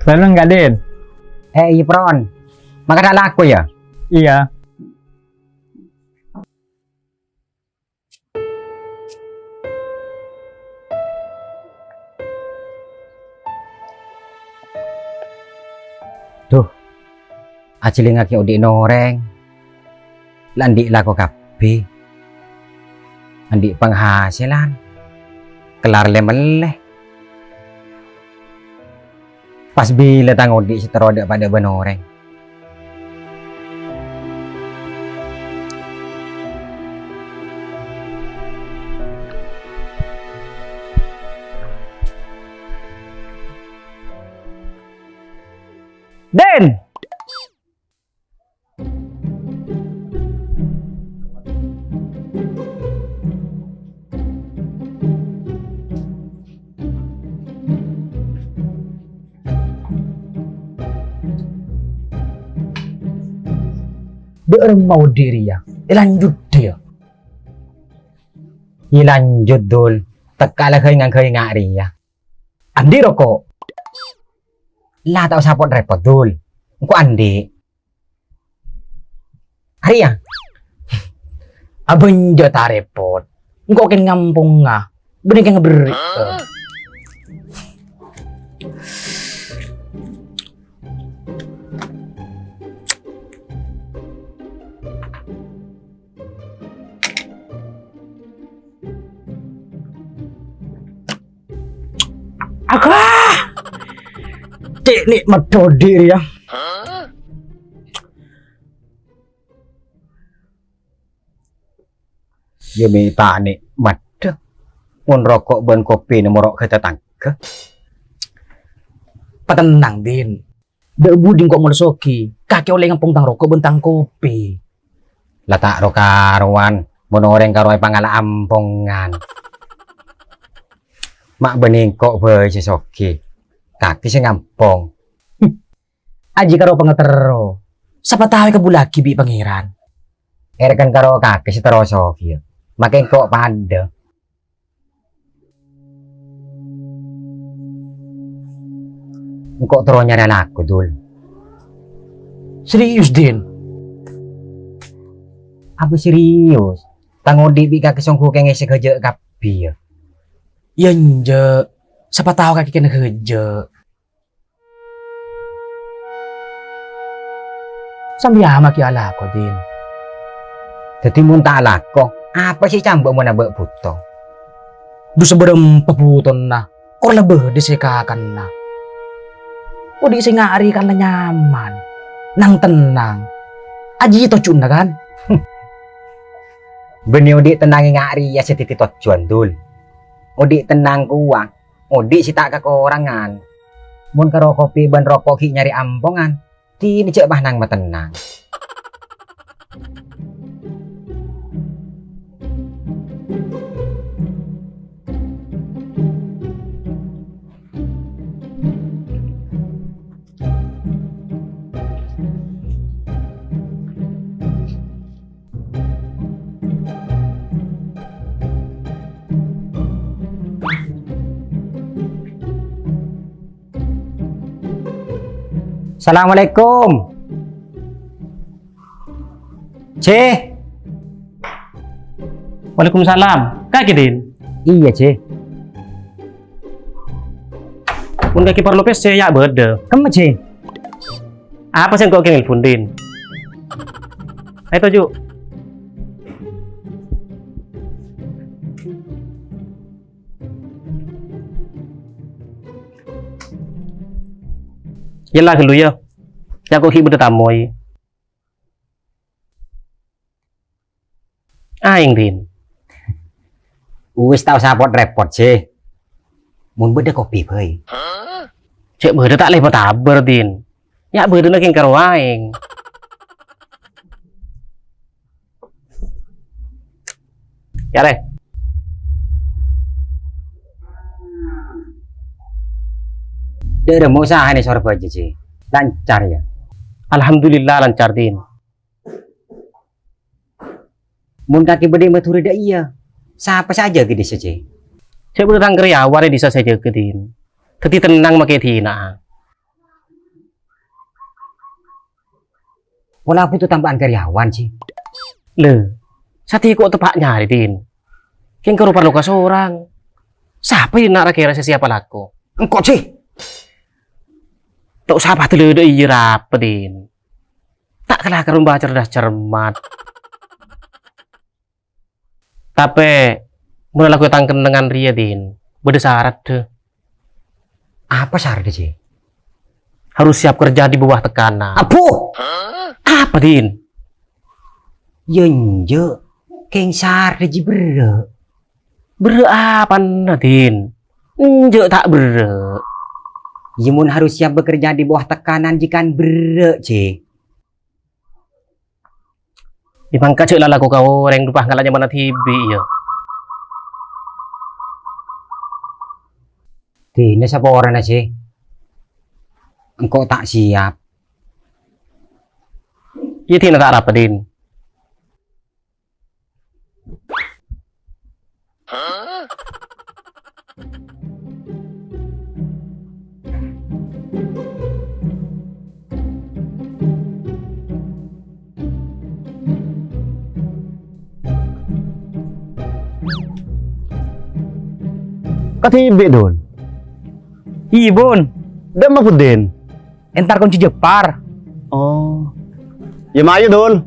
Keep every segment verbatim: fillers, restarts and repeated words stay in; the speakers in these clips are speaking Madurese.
Bareng, Kak Din. Eh, iyâ, Pron. Mangkana lako, yâ? Iyâ. Duh, ajhâlingngaghi odi' orèng. La andi' lako kabbhi. Andi' panghasilan. Kellar lè-mellè. Pas bilâ tang odi' sè terro dâ'-padâ bân orèng. Din! Dâ' remma odi' rèya èlanjhudhi, yâ? Èlanjhut, Dul. Tekka la ghâi-nganggâi nga' rèya. Andi' roko'? La ta' osa pot-repot, Dul. Engko' andi'. Arèya. Abânjâ ta' repot. Engko' kèng ngampongnga. Bânnè kèng ngaberri'. Agah! Cè' nè'mat odi' rèya. Yâ mè' ta' nè'mat. Mon roko' bân kopina moro' ka tatangghâ. Patennang, Din. Dâ' budi engko' mola soghi, kakè ollè ngampong tang roko' bân tang kopi. La ta' ro-karowan, mon orèng karo èpangala ampongan. Ma' bânnè engko' bhâi sè soghi, kakè sè ngampong. Ajiyâ karo pangaterro, sapa tao èkabhullaghi bi' Pangèran. Èrèken karo kakè sè terro soghi, yâ. Makè engko' padâ. Engko' terro nyarè alako, Dul. Serius, Din? Apa serius? Tang odi' bi' kakè songghu kèngèng sè ghâjâ' kabbhi, yâ? Yâ, enjâ'. Sapa tao kakè kèng ghâjâ'. Sampèyan ma' ghi' alako, Din. Dhâddhi mon ta' alako, apa sè ècambhâ mon abâ' bhuto? Dhu sabârâmpa bhutona, kor la bâdâ sè èkakanna. Odi' sè nga' rèya kan la nyaman, nang tennang. Ajiyâ tojjhuwânna, kan? Bânnè odi' tennangè nga' rèya sè dhâddhi tojjhuwân, Dul. Odi' tennang kowa, odi' sè ta' kakorangan. Mon karo kopi bân roko' ghi' nyarè ampongan, dinah jhâ' mah nang matennang. Assalamualaikum. Cè. Waalaikumsalam. Kakè, Din? Iyâ, Cè. Mon kakè parlo pèssè, yâ bâdâ. Kemma, Cè? Apa sè engko' kèng nelpon, Din? Ayo, toju'. Yâ la ghâllu, yâ. Yâ, engko' ghi' bâdâ tamoy. Aèng, Din. Wis, ta' osa pot-repot, Cè. Mon bâdâ kopi bhâi. Cè' bâdâ ta' lè patabâr, Din. Yâ bâdâna kèng karo aèng. Yâ, rè. Dâ'remma usahana sè bâjâ, Cè? Lancar, yâ? Alhamdulillah, lancar, Din. Mon kakè bâdâ è Madhurâ dâ' iyâ, sapa sè ajâgâ è dissa, Cè? Sè bâdâ tang karyawan è dissa sè jâgâ, Din. Dhâddhi tennang makè dinah. Pola bhuto tamba'an karyawan, Ji. Lè, satèya kok teppa' nyarè, Din. Kèng karo parlo kasorang. Sapa, Din, na' ra-kèra sè siap alako? Engko', Ji. Ta' osa padâ-lâdâ iyâ rapa, Din. Ta' kala karo mbâ cerdas cermat. Tapè, mon alako tang kennengngan rèya, Din, bâdâ saradda. Apa saradda, Ji? Harus siap kerja di bawah tekanan. Abbhu! Apa, Din? Yâ, enjâ'. Kèng saradda, Ji, berrâ'. Berrâ' apana, Din? Enjâ' ta' berrâ'. Yâ, mon harus siap bekerja di bawah tekanan, Ji, kan berrâ', Ji. È, mangka jhâ' la alako ka orèng, dhu pas ngala' nyamana dhibi', yâ. Dinah saporana, Ji. Engko' ta' siap. Iyâ, dinah ta' arapa, Din. Kadhibi', Dul? Iyâ, Bun. Dâ'emma bhudhina? Entar konci Jepar. Oh. Yâ, mayu, Dul.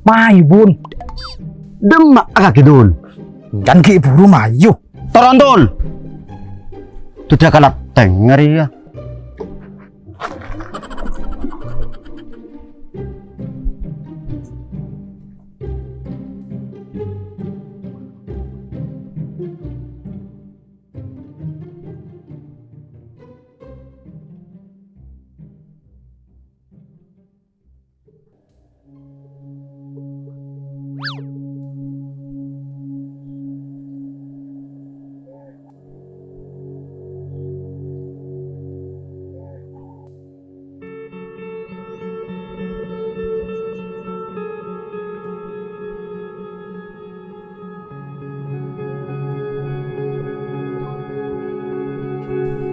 Mayu, Bun. Dâ'emma kakè, Dul? Kan ghi' buru mayu. Toron, Dul. Dudâ kala tèngngèrè, yâ.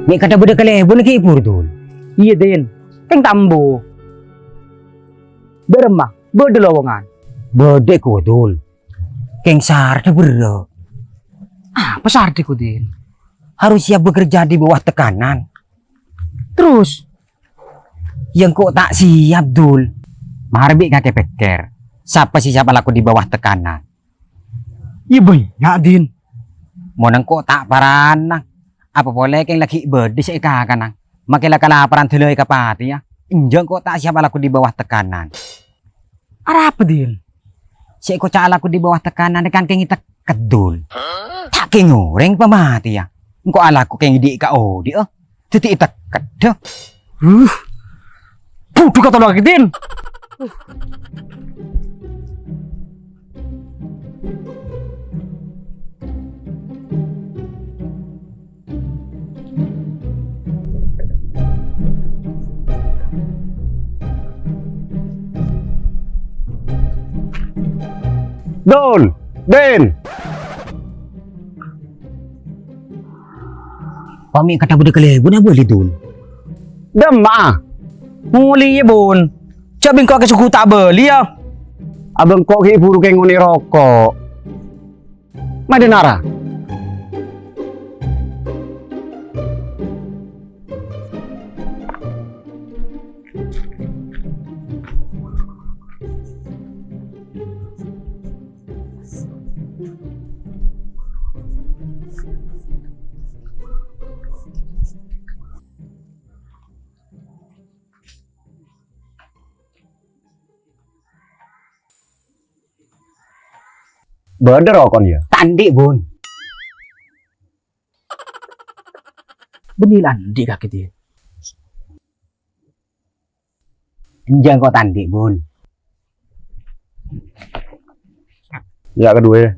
Mè' kadhâ bâdâ kalèbun ghi' buru, Dul? Iyâ, Din. Kèng tambu. Dâ'emma, bâdâ lowongan. Bâdâ, Dul. Kèng saradda berrâ'. Apa saradda, Din? Harus siap bekerja di bawah tekanan. Terus? Yâ engko' ta' siap, Dul. Marè bi' kakè pèkkèr, sapa sè siap alako di bawah tekanan? Iyâ bânnya', Din. Mon engko' ta' parana, apa polè kèng la ghi' bâdâ sè èkakanang. Makè la kalaparan dâlâi kapatèyan. Enjâ' engko' ta' siap alako di bawah tekanan. Arapa, Din? Sè èkoca' alako di bawah tekanan rè kan kèng ètekket, Dul. Ta' kèng orèng pamatèyan. Engko' alako kèng odi' ka odi'â. Dhâddhi ètekket, dâ. Huh. Budhu katolak, Din. Dul, Din. Pamè' kadhâ bâdâ kalèbun abâli, Dul. Dâ'emma? Molè, yâ, Bun. Jhâ' bi' engko' kasugu ta' bâli, yâ. Abâ' engko' ghi' buru kèng ngonè' roko'. Mayu dinara. Bâdâ roko'na, yâ? Ta' andi', Bun. Bânnè la andi' kakè, Din. Enjâ' engko' ta' andi', Bun. Yâ, kaduwâ.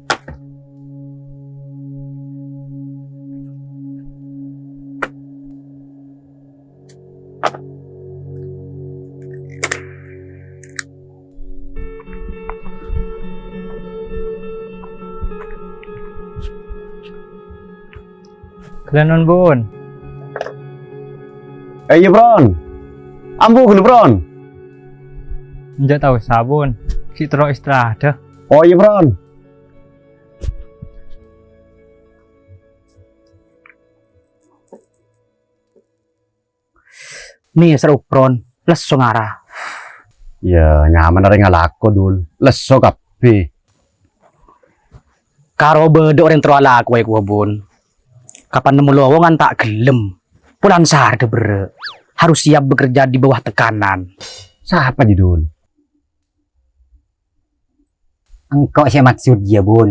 Ghellâ' nuwun, Bun. Eh, iyâ, Bron. Ambu ghâllu, Bron. Enjâ' ta' osa, Bun. Ghi' terro istirahat, dâ. Oh, iyâ, Bron. Nè, sèro, Bron. Lesso ngara. Iyâ, nyaman arè ngalako, Dul. Lesso kabbhi. Karo bâdâ orèng terro alako è kowa, Bun. Kapan nemmo lowongan ta' ghellem. Polana sara berrâ'. Harus siap bekerja di bawah tekanan. Sapa, Dul? Engko' sè maksod jiyâ, Bun.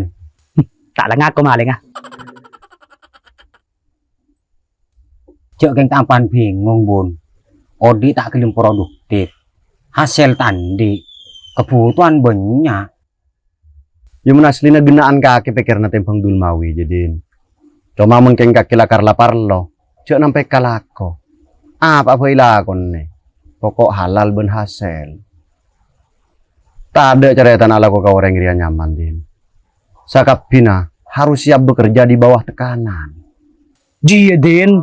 Ta' la ngako malènga. Jhâ' kèng tampan bingung, Bun. Odi' ta' ghellem produktif. Hasèl ta' andi'. Kabhutowan bânnya'. Yâ, mon aslina ghena'an kakè pèkkèranna tèmbhâng Dul mawi, jâ, Din. Coma mon kèng kakè lakar la parlo, jhâ' nampè kalako. Apa'a bhâi lakonè, poko' halal bân hasèl. Tadâ' carètana alako ka orèng rèya nyaman, Din. Sakabbhina harus siap bekerja di bawah tekanan. Jiyâ, Din.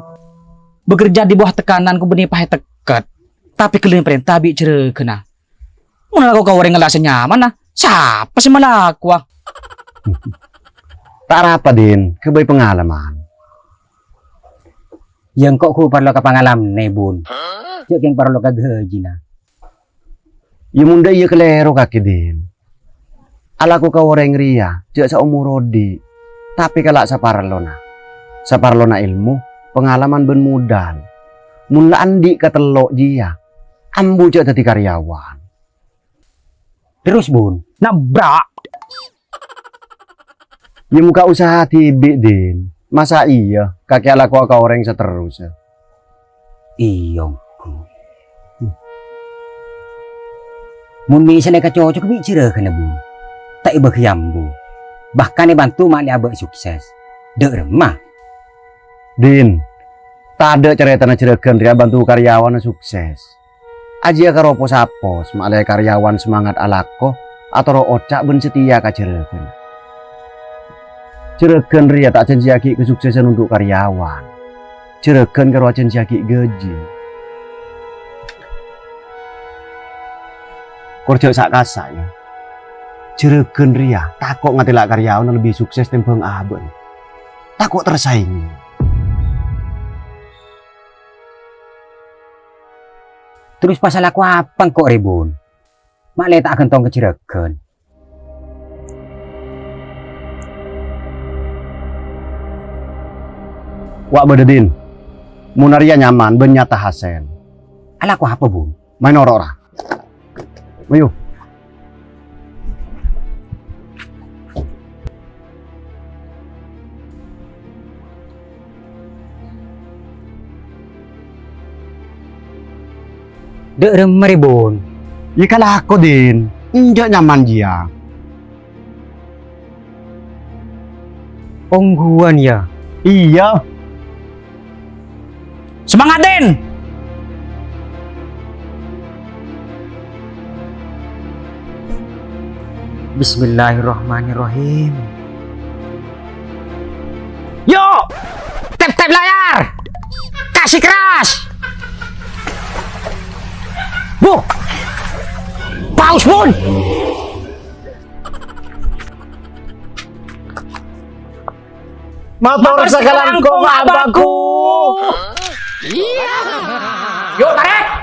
Bekerja di bawah tekanan ko bânnè paè tekket. Tapè ghellem èparènta bi' jhârâghânna. Mon alako ka orèng la sè nyaman, ah, sapa sè malakowa? Ta' arapa, Din, ghâbây pangalaman. Yâ, engko' ghu parlo ka pangalamanna, Bun. Jhâ' kèng parlo ka ghâjina. Yâ, mon dâ' iyâ kalèro kakè, Din. Alako ka orèng rèya, jhâ' saomor odi', tapè kala' saparlona. Saparlona èlmo, pangalaman bân modal. Mon la andi' katello' jiyâ, ambu jhâ' dhâddhi karyawan. Terros, Bun? Nabrak. Yâ, mon ghu' usaha dhibi', Din. Masa iyâ kakè alakowa ka orèng saterrossa? Iyâ, ongghu. Mon mèsalla èkacocok bi' jhârâghânna, Bun, ta' èbâghi ambu. Bahkan èbânto ma'lè abâ' sukses. Dâ' remma? Din, tadâ' carètana jhârâghân rèya bânto karyawanna sukses. Ajiyâ karo pos-apos, ma'lè karyawan semangat alako, atoro' oca' bân setia ka jhârâghân. Jhârâghân rèya ta' ajhânjiyaghi kasuksesan onto' karyawan. Jhârâghân karo ajhânjiyaghi ghâji. Kor jhâ' sa'-kassa', yâ. Jhârâghân rèya tako' ngatèla' karyawanna lebbi sukses tèmbhâng abâ'na. Tako' tersaingè. Terros pas alako apa engko' rè, Bun? Ma'lè ta' aghântong ka jhârâghân. Wa' bâdâ, Din. Mon arèya nyaman bân nyata hasèl. Alako apa, Bun? Maèn noro', ra. Ayo. Dâ' remma rè, Bun? Yâ kalako, Din. Enjâ' nyaman jiyâ. Ongghuwân, yâ? Iyâ. Semangat, Din! Bismillahirrahmanirrahim. Yo! Tep-tep layar! Kasih keras! Bu! Paus, Bun! Mator sakalangkong abâ'ku. Yo, tarèk!